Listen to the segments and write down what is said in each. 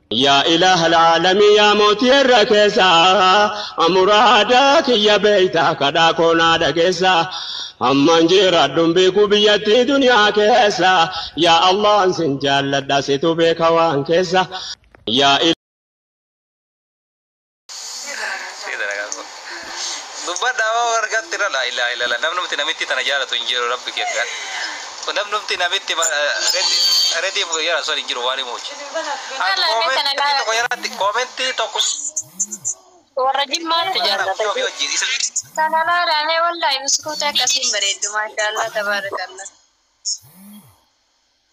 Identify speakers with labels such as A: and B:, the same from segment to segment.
A: Yaa ilaaha alaalamii, yaa mootii irra keessa, muraada kiyya beeyta, kadhaa koonaa dhageessa. Amman jiraadhuun beeku biyyattii duniyaa keessa. Yaa Allah, sin jaalladha, situ beeka waan keessa. Yaa
B: Dubbadhaa waa argatti irra laa ilaaha illallah. Namnumti namitti tana jaalatu hin jiru, rabbi kee. Namnumti namitti ready jala son hin jiru waan himuuti. Koomentii tokko jalatti, koomentii tokko.
C: Warra Jimmaatti jaallata.
D: Kana laalamee, wallahi biskuuta akkasiin bareeddu, maashaallah, tabaarakallah.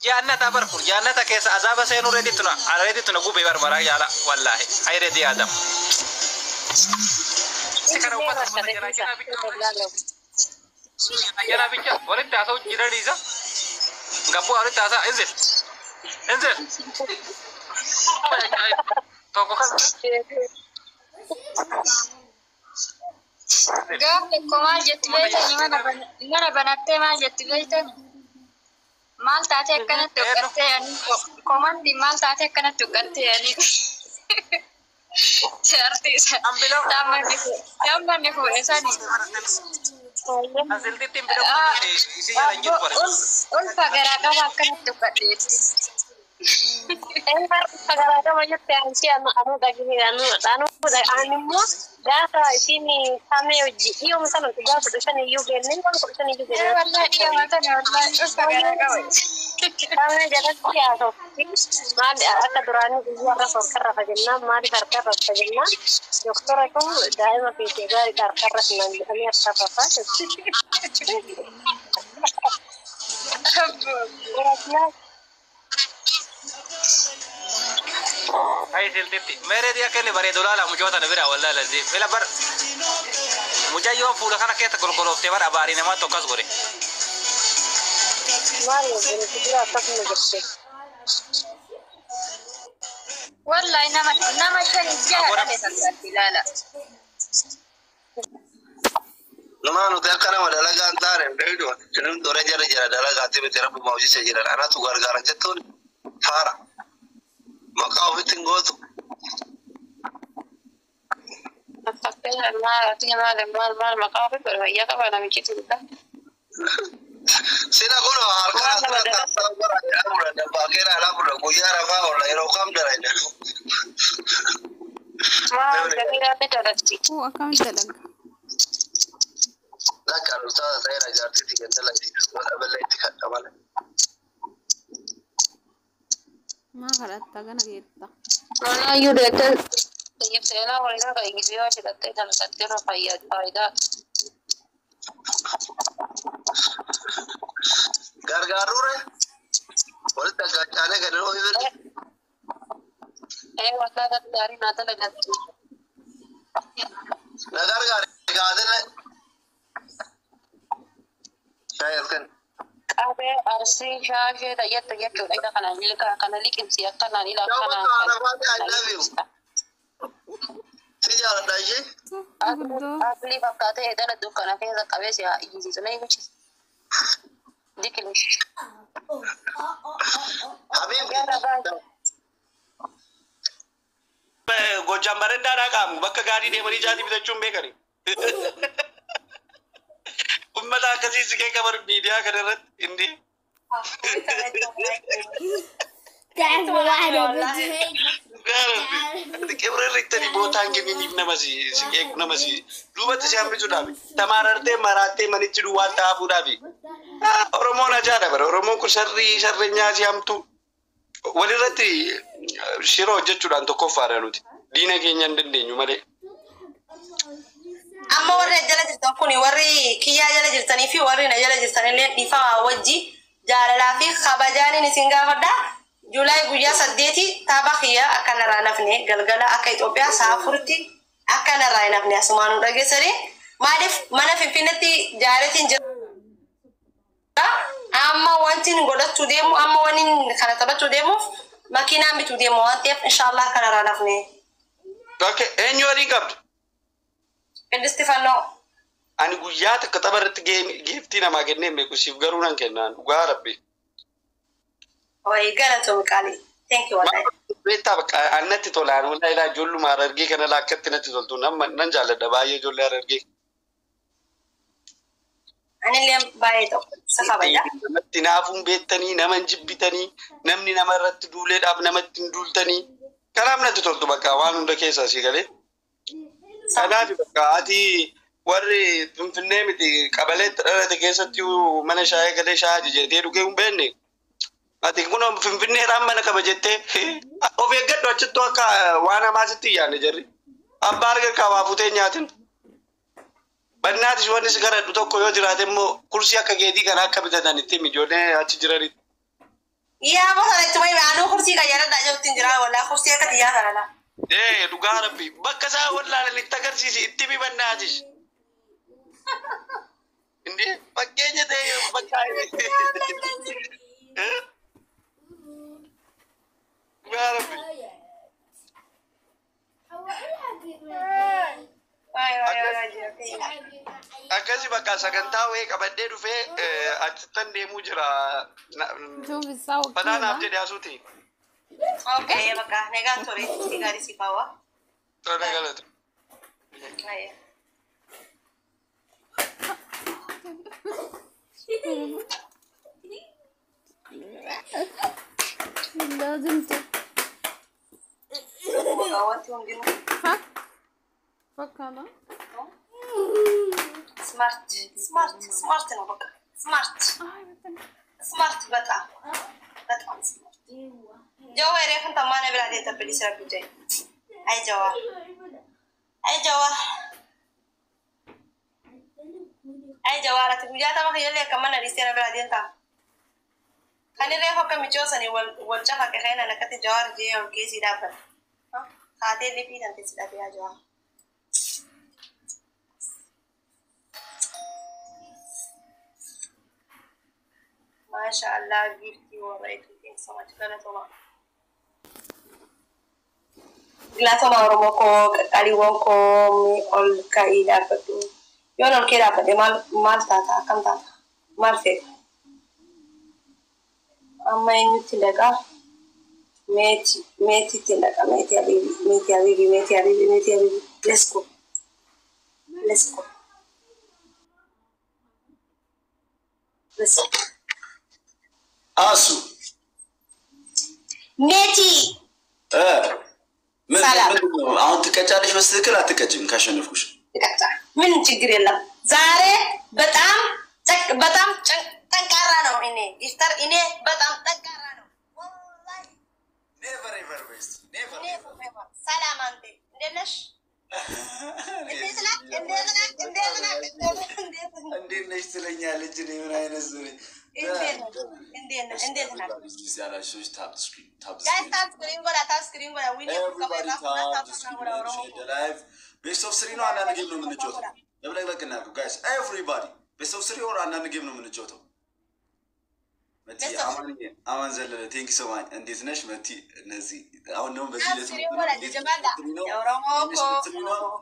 B: Jaannata bar kun jaannata keessa azaaba seenuu ready tuna ready tuna gubee barbaraa yaala, wallaahi ay ready adam. Si kana uffata uffata jala jala bicha jala bicha walitti haasa'u jiran isa. Gabboo walitti haasa'a, inzil inzil tokko kan.
D: Gaaf tokko maal jetti beektani? Mana banattee maal jetti beektani? Maal taatee akkanatti uqqattee ani komandi, maal taatee akkanatti uqqattee ani jaartii isa taammanni fuudhe sani.
B: Asiltitti hin bira isii jala hin jiru bare.
D: Ulfa garaa qaba akkanatti uqqadhe jetti.
C: Garaa qaba jette. Ansi anu dhagee anu anu ani immoo gaafa isiin samee hojii dhiyooma sana gaafa 15 iyyuu geenne, waan 15 iyyuu geenne.
D: Wallahi dhiyooma tana, wallahi ulfa garaa qaba.
C: Samee jalatti haasofti, maal akka duraanii guyyaa irra harka rafa jennaan, maaliif harka rafa jennaan, doktora kun daa'ima fiitee gaariidha harka rafinaan jedhamee harka rafaa jetti.
B: Ay siltitti. Meereedii akka inni bareedu laala mucoota na bira, wallahi lazii. Fila bar mucayyoon fuula kana keessa golgolooftee bar abaarii namaa tokkas godhe.
C: Maal obboleessi dura akkasuma jette.
D: Wallahi nama shan jaha dhale fakkaatti ilaala.
E: Numa nuti akka nama dalagaa hin taane hin beeknu. Inni dora jala jira dalagaatti miti, rabbuma hojii jiran anatu gargaara jettuun faara. Maqaa ofitti hin gootu.
C: Maal maal maal maal maqaa ofii godhe, fayyaa qaba namichi xixiqqaa.
E: Sina kun halkan asirra taasisaa bara jedhamudha. Dabbaa keera alaa bula guyyaa rafaa oola, yeroo kam dalayna.
C: Maal gamiidhaan dalagdi?
F: Akkamitti dalaga?
E: Lakka ustaaza ta'eera jaartiitti gandala wala itti kadha malee.
F: Maa kadhatta gana geetta?
C: Manaayyuu deettee seenaa waliin kan Ingilizii jedhattee dalagattee irra faayidaa.
E: Gargaaruure walitti dhaggaacaalee kan yeroo ofii
C: Ee, wallaa kan gaarii naa dalagatti.
E: Na gargaare gaadille. Shaayii halkan.
C: Qabee arsii shaashee tayyatti jechuudha. Ila kana ilka kana liqimsi akkanaan ila
E: Yoo
C: akkanaan
E: bakka arafaati, I love you. Si jaaladha ishee.
F: Guddoo.
C: Asli fakkaatee edana dukkana keessa qabee si haa iyyisiisu na himuchi. Dikilish.
E: Habiibti.
G: Gojjaan bareedaadhaa qaamu bakka gaarii deemanii jaatii bitachuun beekani. Ummata akkasii si kee qaban miidiyaa kana irratti inni. Qibirri riktanii bootaan kenniniif nama si eegu, nama si duubatti si hambisuudhaaf tamaarartee maraattee manichi duwwaan ta'afuudhaafi. Oromoon ajaa'idha bara. Oromoon kun sharrii sharreenyaa si hamtu. Walirratti shira hojjechuudhaan tokkoffaadha nuti. Diina keenya hin dandeenyu malee.
H: Amma warri jala jirtan kun, warri kiyyaa jala jirtanii fi warri na jala jirtan illee, dhiifama wajji jaalalaa fi kabajaaniin isin gaafadha. Juulaay guyyaa 8 tapha kiyyaa akka narraa nafne, galgala akka Itoophiyaa sa'a 4tti akka narraa hin hafne asumaanuu dhageessanii. Maaliif mana Finfinneetti jaaretiin jira. Amma wanti godhachuu deemu, amma wanni kana taphachuu deemuuf makiinaan bituu deemu waan ta'eef, inshaallah akka narraa nafne.
G: Okay, eenyu waliin qabdu?
H: Qiddisti Fannoo.
G: Ani guyyaa tokko tapha irratti giiftii namaa kennee hin beeku, siif garuu nan kennaan, dhugaa rabbi.
H: Wayi galatoom qaalii. Thank you wallahi.
G: Beektaa bakka annatti tolaan walaa ilaa ijoolluma Harargee kana laakkatti natti toltu nan jaalladha baay'ee ijoollee Harargee.
H: Anillee baay'ee tokko isa kabaja.
G: Namatti naafuun beektanii nama hin jibbitanii namni nama irratti duuleedhaaf namatti hin duultanii kanaaf natti toltu bakka waan hunda keessaa si galee. Kanaaf bakka ati warri Finfinnee miti qabaleetti dhalate keessatti mana shaayii galee shaayii ajajetee dhugee hin beekne. Ati kun Finfinneedhaan mana qaba jettee of eeggadhu achittuu akka waan hamaa sitti hin yaadne jarri. Abbaa arga kaawaa fuutee nyaatin. Bannaatis wanni si garadhu tokko yoo jiraate immoo kursii akka keetii kana akka bitatan itti himi ijoollee achi jiranitti.
H: Yaa bosa itti wayi anuu kursii kan jaalladhaa jirtu hin jiraa walaa kursii akka xiyyaa kana laa.
G: Ee dhugaa rabbi bakka isaa wallaalan itti agarsiisi itti himi bannaatis. Indee fakkeenya ta'e bakka. Dhugaa rabbi. Akkasi bakka sagantaa wayii qabadhee dhufee achittan deemuu jira. Badaa naaf jedhe asuuti.
H: Okay, bakka nagaan ture gaarii si kaawwa.
G: Tole galata.
F: لازم ها فكنا
H: ስማርት ስማርት ስማርት ነው በቃ ስማርት ስማርት በጣም በጣም ስማርት ጀዋር ያክን ተማነ ብላ ተብሊ ስራ ቢጃይ አይ ጀዋር አይ ጀዋር አይ ጀዋር አት ጉያ ተማ ከየለ ከመና ዲስቴና ብላ ዲንታ ከኔ reefu akka michoosanii wal cafaqe kana akkatti jawaar jee ol geesii dhaabbata. Haatee liphii kan teessi dhabee yaa jawaar. Maasha Allah giiftii warra eeguutiin so much galatoma. Galatoma Oromoo koo qaqqaaliiwwan koo ol ka'ii dhaabbadhu. Yoon ol kee dhaabbadhe maal taata akkam taata maal feeta? Amma eenyutti dhaqaa? Meeti meetitti dhaqa meeti habiibi meeti habiibi meeti habiibi meeti habiibi let's go let's go let's go
I: አሱ
H: ሜቲ
I: ሰላም። አሁን ትቀጫለሽ? በስትክክል አትቀጭም? ካሸነፍኩሽ
H: ትቀጫ። ምን ችግር የለም። ዛሬ በጣም በጣም ጠንካራ ነው። እኔ gifter እኔ በጣም ጠንካራ ነው።
I: Never ever best never.
H: ሰላም፣ አንተ እንዴት ነሽ? እንዴት ነህ? እንዴት ነህ? እንዴት ነህ? እንዴት ነህ?
I: እንዴት ነሽ ትለኛለች። እኔ ምን አይነት ሰው ነኝ?
H: እንዴት ነህ? እንዴት ነህ? እንዴት ነህ?
I: ያላችሁ ሰዎች tap screen tap
H: Guys, tap screen godha, tap screen godha. Winnie
I: Everybody tap screen share the live. Best of three ነው። አንዳንድ game ነው የምንጫወተው። ለብለቅለቅ እናድርገው guys። Everybody best of three or አንዳንድ game ነው የምንጫወተው። መቲ አማን አማን ዘለለ thank so much። እንዴት ነሽ መቲ? እነዚህ አሁን ደግሞ በዚህ
H: Tap screen godha, jabaadha. Oromoo koo.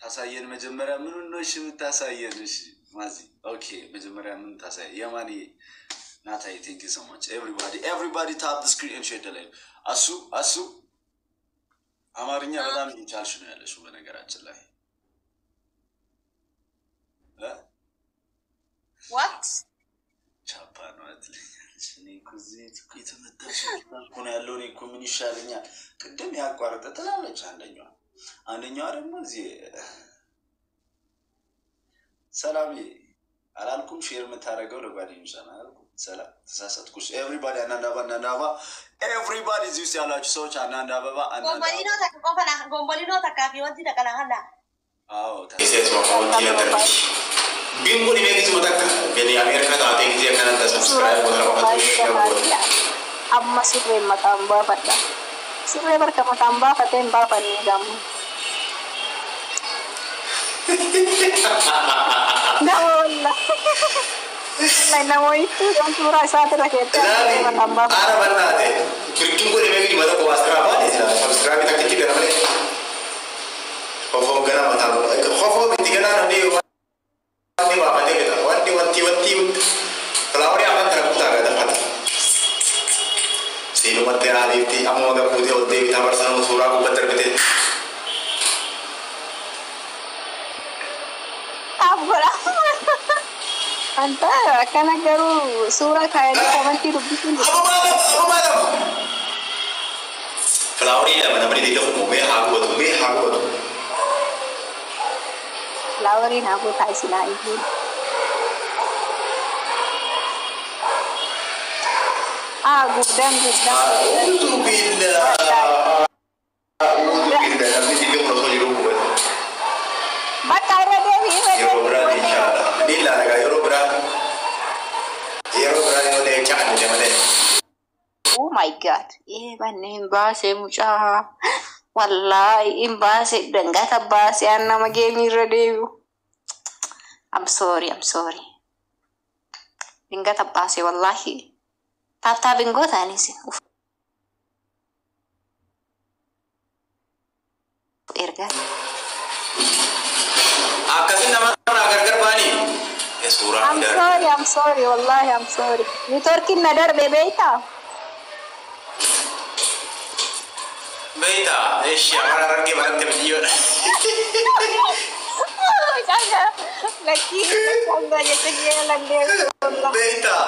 I: ታሳየን መጀመሪያ ምን ነው እሺ የምታሳየን? እሺ ማዚ okay፣ መጀመሪያ ምን ታሳየን? የማን ናታይ thank so much everybody everybody tap screen and share the live። አሱ አሱ አማርኛ በጣም እየቻልሽ ነው ያለሽው በነገራችን ላይ እ
H: What?
I: ቻፓ ነው ትለኛለች። እኔ እኮ እዚህ እኮ የተመታሽ እኮ ነው ያለው። እኔ እኮ ምን ይሻለኛል? ቅድም ያቋረጠ ትላለች አንደኛዋ፣ አንደኛዋ ደግሞ እዚህ ሰላም አላልኩም። Share የምታደርገው ለጓደኞቿ ነው አላልኩም። ሰላም ተሳሳትኩሽ። Everybody አንዳንድ አበባ አንዳንድ አበባ everybody እዚህ ውስጥ ያላችሁ ሰዎች አንዳንድ አበባ አንዳንድ አበባ።
H: Gombolino takka qofa gombolino takkaa fi wanti takka na halla.
I: አዎ
J: Bimbo ni beeksisuma takka biyya Ameerikaa taatee gisee akkanatti subscribe godha qofatu share godha.
C: Amma sirreen mataan baafadha. Sirree barka mataan baafatee hin baafanne gamu. Nama walla. Nama wayituu kan suuraa isaatirra keettee
J: Ilaali
C: mataan baafadha.
J: haala bal'aate birkiin godhe beeksisuma tokko waasiraa baane jira subscribe takkichi gara malee. Kofoo gara mataa kofoo miti ganaa namni wanti baafatee bita wanti wanti wanti filaawarii afaan kana kutaa gada fata. Siinuma dhiifti ammuma gabbuutee ol deebitaa barsanuu suuraa gubbatti argite.
D: Tap godha. Anta akkana garuu suuraa kaayanii komantii dubbisuun.
J: Filaaworii lama namni diida kun mee haa gubatu mee haa gubatu.
D: Filaaworiin haa guutaa isinaa iyyuu. Ah, gubdaan gubdaan.
J: A'uudhu billah. A'uudhu billah namni diida kun osoo jiruu gubatu.
D: Bakka irra deebi'i irra
J: Yeroo biraa
D: deebi'i.
J: inshallah. Ni ilaala yeroo biraa. Yeroo biraa yoo ta'e caanne malee.
D: Oh my God. Banne hin baase mucaa. Wallaahi hin baase dangata baase an nama geemii irra deebi'u. I'm sorry, I'm sorry. Dingata baase wallaahi. Tap tap hin gootaanis. Ergaa.
J: Akkasin namarraa gargar baanii. Suuraa
D: I'm sorry, I'm sorry, wallahi I'm sorry. Networkiin na darbe beektaa?
J: Beektaa, eeshi afaan Harargee baratte biyyoodha.
D: Lakkii hanga jecha kiyya landeessu.
J: Beektaa.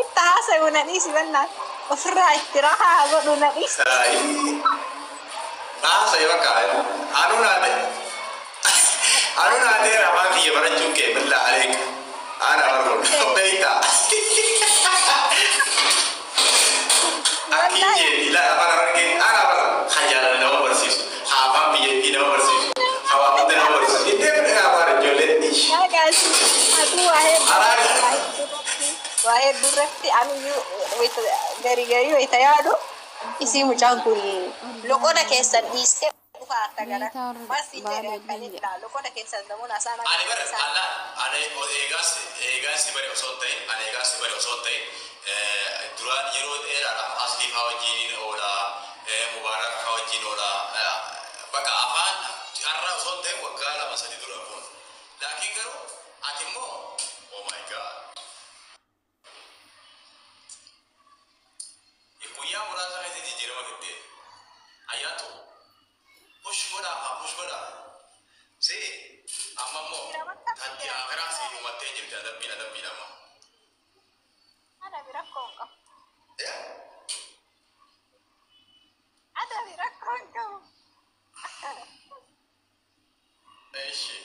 D: Itti haasa'u na dhiisi bannaan. Ofirraa itti rahaa godhu na dhiisi.
J: Haasa'e bakka anuu naate. Anuu naateera afaan kiyya barachuun kee billaa aleeka. Ana barbaadu. Beektaa. Akki jeeti laa afaan Harargee ana bara kan jaalala nama barsiisu. Haa afaan biyyattii nama barsiisu. Haa waan hunda nama barsiisu. Iddoo fedhe afaan ijoollee dhiishi.
D: Atuu waa hedduu irratti aniyyuu garii garii wayita yaadu isii mucaan kun loqoda keessan dhiistee dhufa harka gara. Maas jedhe akkanidha loqoda keessan namoonni asaan
J: Ani bara alla ani eegaas eegaas bare osoo hin ta'in ani eegaas bare osoo hin ta'in duraan yeroo dheeraadhaaf Aslii faa wajjin oola, Mubaarak faa wajjin oola, bakka afaan har'a osoo hin ta'in waggaa 2-3 dura kun. Laakiin garuu ati immoo oh my God. Guyyaa muraasa keessa jijjiirama fidde. Ayyaantu push godhaa haa push godhaa. Si amma immoo tatti akiraa si uumattee jirti adabbiin adabbiin amma.
D: Adabi rakkoo hin qabu. Adabi rakkoo hin qabu.
J: Eeshi.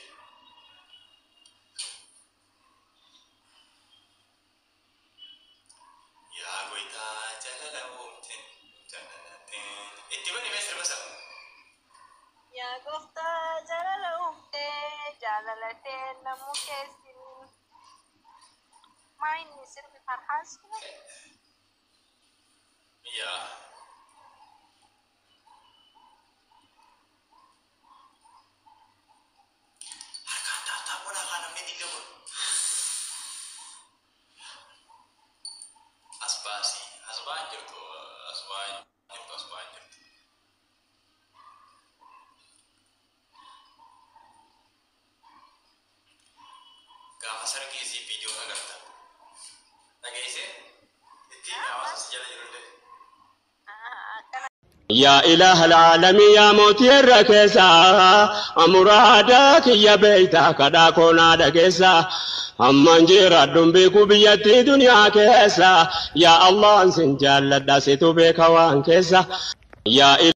J: Yaa goitaa jaalala uumteen jaalalateen. Itti bani mee sirba sana.
D: Yaa gooftaa jaalala uumtee jaalalatee namuu keessin. Maa inni sirbi farhaan sun?
J: Yaa. Harkaan taaptaa godhaa kaa namni diida kun. As baasii as ba'aa hin jirtu as ba'aa hin jirtu as ba'aa hin jirtu. Gaafa sargii isii viidiyoo agarta. Dhageessee ittiin hawaasa si jala jirullee.
A: يا إله العالمين يا موتي الركسا أمرادا كي بيتا كدا كونا دكسا أمان جيرا بيكو بيتي دنيا كيسا يا الله سنجال داسيتو بيكا وان كيسا يا